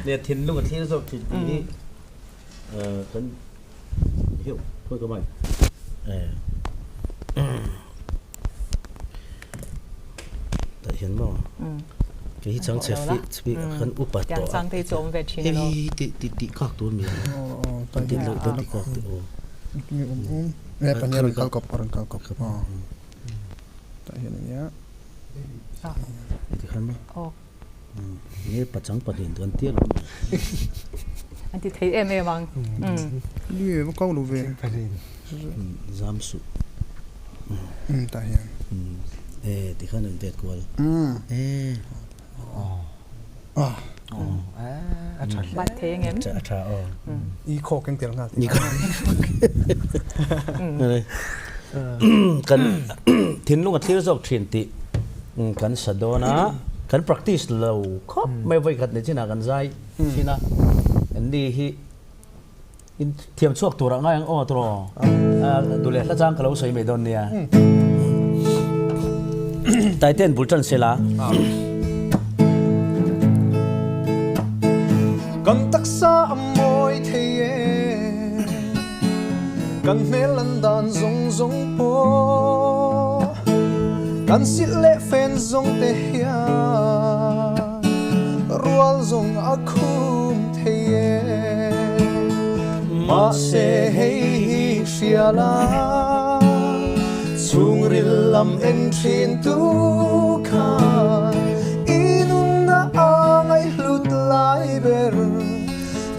Nia thinlung a thlir zawk thin tih hi kan hiu khawi ka mai tah hian maw kei hi changchhe fi kan upa tawh a hei hi ti ti ti kak tur mi a ti loh dawn ti kak te aw pahnih a rawn kal kawp a rawn kal kawp tah hian ania ti khan maw Nge pachang pahnih an tia lo. An ti thei em em ang. Nge va kau lo ve. Zam suh. Tah hian. E ti khan an vet kual. E. Ah. A tha hle. Bat thei engem. A tha aw. I khawk eng tel nghal. I khawk. Kan thinlung a thlir zawk thin tih Kan sa dawn a, kan practice lo khawp mai vawi khat ni chinah kan zai thin a, ni hi in thiam chhuak turah ngai ang aw tawh duh leh hla chang ka lo sawi mai dawn nia. Taiten bul tan sela. Kan taksa a mawi thei e, Kan hmel an dan zawng zawng pawh Kan silh leh fen zawng te hian Rual zawng a khum thei e Mahse hei hi hria la Chhungril lam en thin tu khan I nunna a ngaihhlut lai ber.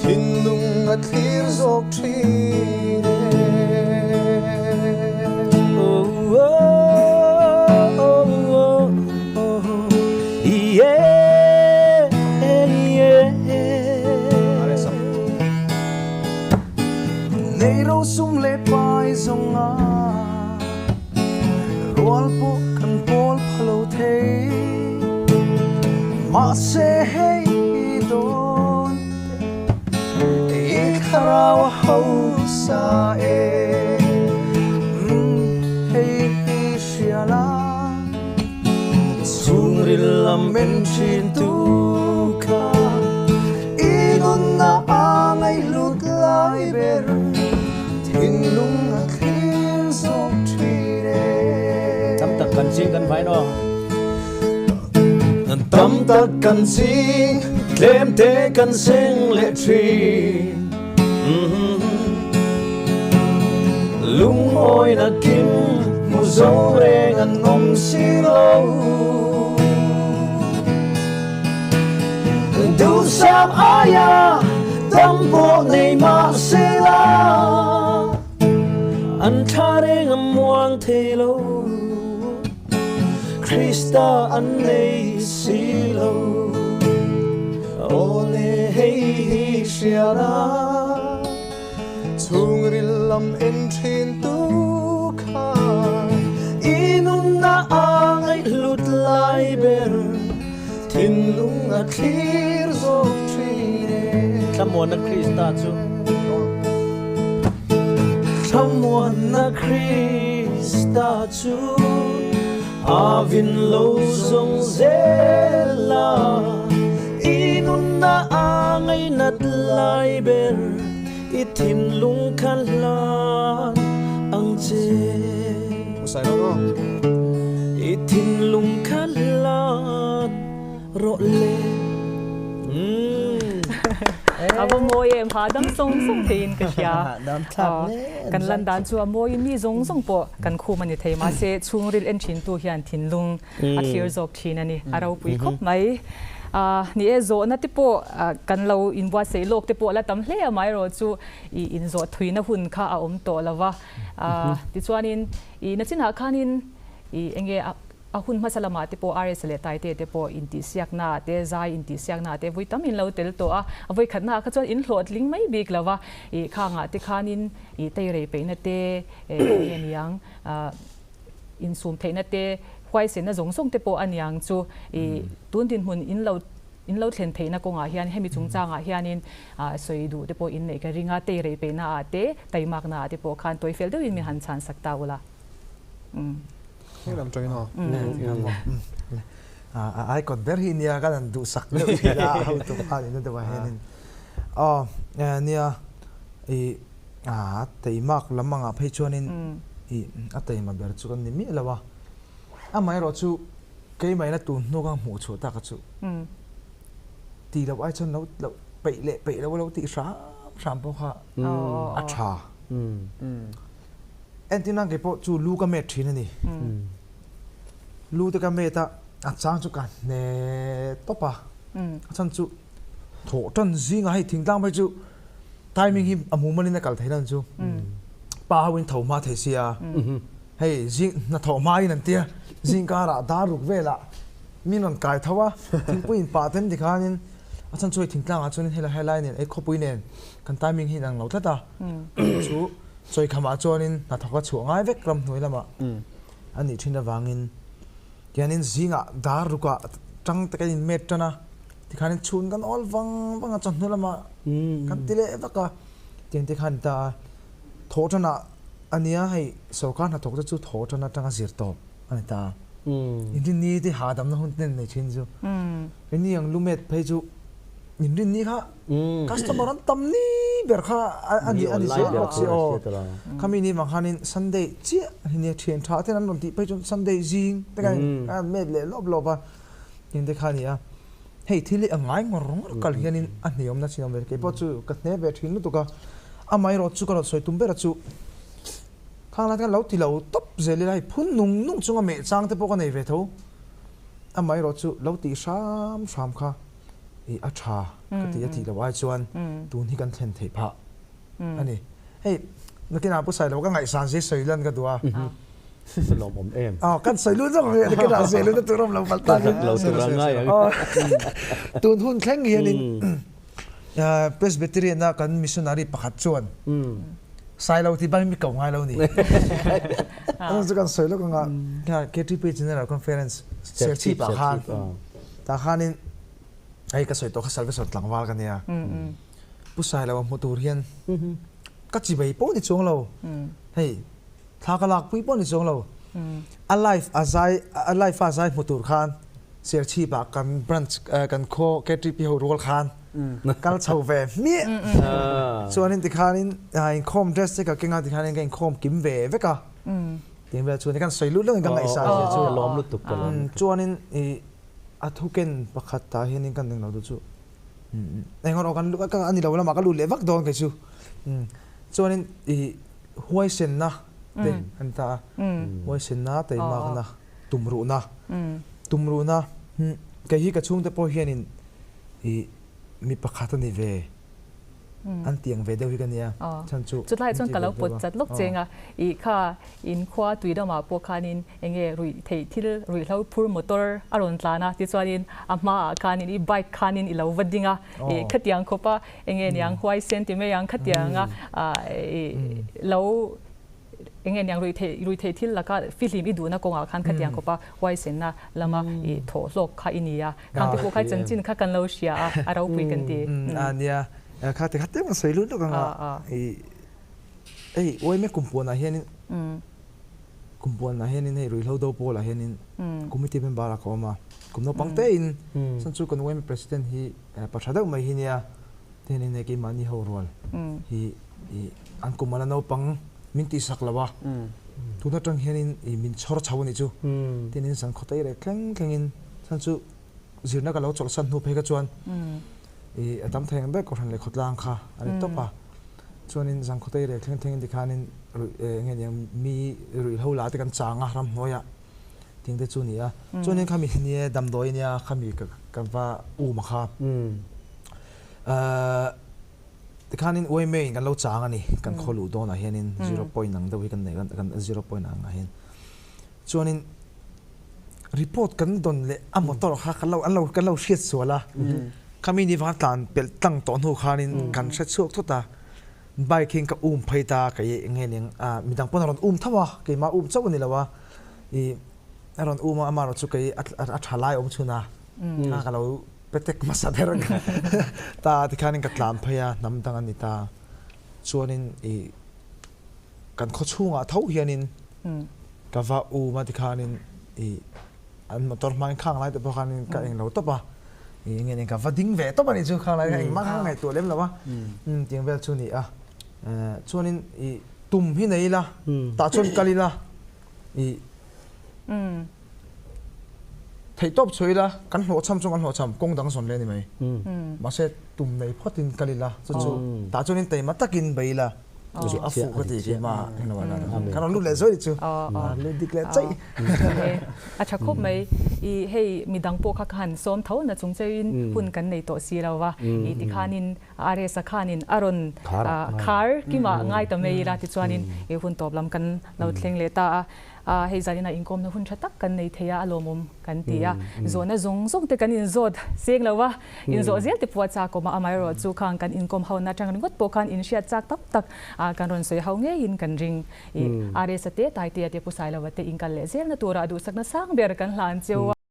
Thinlung a thlir zawk thin e. Nei rosum leh pai zawng a rual pawh kan pawl pha lo thei. Mahse hei dawn te i thlarau a hausa e. Hei hi hria la chhungril lam en thin tu kha i nunna a ngaihlut lai ber. Thinlung a thlir zawk thin e. Tam tak kan ching kan vai no. Tam tak kan ching, tlem te kan seng leh thin. Lungawi na kim hmu zo reng an awm si lo. Duhsam aia tam pawh nei mah se la, An thla reng a muang thei lo, Krista an nei si lo. Aw le hei hi hria la, Chhungril lam en thin tu khan I nunna a ngaihhlut lai ber. Thinlung a thlir zawk thin e. Thlamuanna Krista chu. Thlamuanna Krista chu a vin lo zawng zel a, i nunna a ngainat lai ber i thinlung kha hlan ang che. I thinlung kha hlan rawh le. A va mawi em, hahdam sawng sawng theiin ka hria. Kan lan dan chu a mawiin mi zawng zawng pawh kan khum a ni thei. Mahse, chhungril en thintu hian thinlung a thlir zawk thin a ni. A ropui khawp mai. Ni e, zawhna te pawh kan lo inbuatsaih lawk te pawh a la tam hle a, amaherawhchu i inzawh thuina hun kha a awm tawh lo va. Tichuanin i nachinah khanin i enge a hun hmasa lamah te pawh RS leh Taite te pawh intihsiakna ah te, zai intihsiakna ah te vui tam in lo tel tawh a, a vawikhatna ah kha chuan in hlawhtling mai bik lo va, i khangah te khanin i teirei peihna te enge niang insum theihna te, huaisenna zawng zawng te pawh a niang chu i tun dinhmun in lo In lo thlen theihna kawngah hian hemi chungchangah hianin sawi duh te pawh in neih ka ring a, tei rei peihna ah te, taimakna ah te pawh khan tawi fel deuhin min han chhan sak ta ula. Heng lam tawhin aw. A icon ber hi nia kan han duhsak deuh thin a, a hotu kha nihna deuh ah hianin. Aw nia i a teimak lam angah phei chuanin i a teima ber chu kan ni miah lo a. Amaherawh chu keimahina tun hnu ka hmuh chhuah tak a chu tih loh ai chuan lo loh peih leh peih loh a lo tih hram hram pawh kha a tha. Entirna kei pawh chu lu ka met thin a ni. Lu te ka met a, a chang chu ka hne tawp a. A chhan chu thawh tan zingah hei thingtlang phei chu timing hi a mumalin a kal thei lan chu. Pa ho in tho hma thei sia. Hei zing hnathawh hmain an tia zing karah dar ruk velah min rawn kai tho a. Thingpui in pah ten tikhanin a chhan chu hei thingtlangah chuanin helai helai nen ei khawpui nen kan timing hi inang lo tlat a. Chu Sawikhamah chuanin hnathawk a chhuah ngai vek ramhnuai lamah a nih thin avangin tihianin zingah dar rukah tang te kan inmet tan a, tikhanin chhun kan awl vang vang a, chawhnu lamah kan ti leh vak a, tiang te khan ta a, thawh tanah a nia hei sorkar hnathawk te chu thawh tan atanga zir tawp a ni ta a, inrinni te hahdamna hun te nei thin chu, keini ang lumet phei chu inrinni kha Customer an tam ni ber kha a ni a ni zel bawk si aw. Khami ni vang khanin Sunday chiah hi nia thian tha ten an rawn tih phei chuan Sunday zing te khan an met leh lawp lawp a tin te kha a ni a. Hei thil hi a ngai ngawr ngawr kal hianin a hneawmna chin a awm ve kei pawh chu ka hne ve thin lutuk a. Amaherawh chu ka rawn sawi tum ber a chu khang lai te khan lo ti lo tawp zel ila hei phun nung nung chunga meh chang te pawh ka nei ve tho. Amaherawh chu lo tih hram hram kha. I a tha ka ti a tih loh ai chuan tun hi kan thlen theih phah a ni. Hei nakinah Pu Sailo ka ngaihsan zia sawi lan ka duh a. Ka lawmawm em. Aw kan sawi lut zawk ve nakinah sawi lut na tur awm lo palh tan. Ka lo tur a ngai ang. Tun hun thleng hianin Presbyterian a kan missionary pakhat chuan Sailo tih bangin mi ko ngai lo ni. Ano chu kan sawi lawk anga KTP General Conference Serchhip ah khan Tah khanin hei ka sawi tawh kha Salvation tlangval ka nia. Pu Sailo a hmu tur hian ka chibei pawh ni chuang lo. Hei thla ka lak pui pawh ni chuang lo. A life a zai a life a zai hmu tur khan Serchhip ah kan branch kan khaw KTP ho rual khan kal chho ve hmiah. Chuanin tikhanin inkhawm dress te ka keng a tikhanin ka inkhawm kim ve vek a. Tin vel chuan kan sawi lut lawngin ka ngaihsan zia chu. Ka lawm lutuk ka lawm lutuk. Chuanin i a thuken pakhat tah hianin kan eng lo duh chu eng erawh kan ka ani lo lamah ka lut leh vak dawn kei chu. Chuanin i huaisenna te an ta a, huaisenna teimakna tumruhna tumruhna kei hi ka chhungte pawh hianin i mi pakhat a ni ve. An tiang ve deuh hi ka nia chhan chu. Chutlai chuan ka lo pawt chat lawk cheng a, i kha in khua tui ramah pawh khanin enge ruih theih thil ruihhlo phur motor a rawn tlan a, tichuanin a hmaah khanin i bike khanin i lo va ding a, i khatiang khawp a enge niang huaisen ti mai ang khatiang a i lo Enge niang ruih theih ruih theih thil laka fihlim i duhna kawngah khan khatiang khawpa huaisenna lama i thawh hlawk kha i ni a. Khang te pawh kha chanchin kha kan lo hria a, a ropui kan ti. A nia, kha ti kha tlem kan sawi lut lawk ang a. I hei uaime kumpuanah hianin kumpuanah hianin hei ruihhlo do pawlah hianin committee member ah ka awm a. Kum naupang tein chuan chu kan uaime president hi pa tha deuh mai hi nia. Tihianin hei keimahni ho rual hi i an kum ala naupang min tihsak lo a, tun atang hianin i min chhawr chho a nih chu. Tihianin zan khaw tei reh thleng thlengin chhan chu zirna ka lo chawlhsan hnu phei kha chuan i a tam thei ang ber kohhran leh khawtlang kha a ni tawp a. Chuanin zan khaw tei reh thleng thlengin tikhanin ruih eng nge niang mi ruihhlo la te kan chang a ramhnuaiah ting te chu a ni a. Chuanin khami nia damdawi nia khami ka va um a kha. Tikhanin uaime in kan lo chang a ni, kan khaw luh dawnah hianin zero point ang deuh hi kan nei kan zero point ang ah hian. Chuanin report kan dawn leh a motor kha kan lo an lo kan lo hriat sual a, khami ni vanga tlan pelh tlang tawh hnu khanin kan hre chhuak thut a, bike hi ka um phei ta kei nge ning midang pawn a rawn um tho a, keimah um chauh a ni lo a, ih a rawn um a amaherawhchu chu kei a tha lai awm chhun a, kha ka lo Petek hmasa ber ta tikhanin ka tlan phei a, hnam dang a ni ta. Chuanin i kan khaw chhungah tho hianin ka va um a tikhanin i. An motor hmain khang lai te pawh khanin ka englo tawp a, i nge nen ka va ding ve tawp a nih chu khang lai kha engmah kha ka ngaihtuah lem lo a, tiang vel chu a ni a. Chuanin i tum hi nei ila, tah chuan kal ila, i theihtawp chhuah ila, kan hlawhchham chu kan hlawhchham, kawng dang zawn leh a ni mai. Mahse tum nei phawtin kal ila, chu chu tah chuanin taima takin bei ila. Chu a fuh ka ti khi ma englo a kan rawn lut leh zuai chu lut dik leh chaih. A tha khawp mai i hei midang pawh kha ka han sawm tho na chung cheuhin hun kan nei tawh si lo va i tikhanin RS a khanin a rawn khar kima ngai ta mai ila tichuanin i hun tawp lam kan lo thleng leh ta a. Hei zanin ah inkawmna hun tha tak kan nei thei a, a lawmawm kan ti a. Zawhna zawng zawng te kan inzawt seng lo a, inzawh zel te pawh a chak awm a, amaherawh chu khang kan inkawm ho na atang ringawt pawh khan inhriat chak tam tak kan rawn sawi ho ngeiin kan ring. I RS-a te, Taitea te, Pu Sailova te inkal leh zelna turah duhsakna sang ber kan hlan cheu a.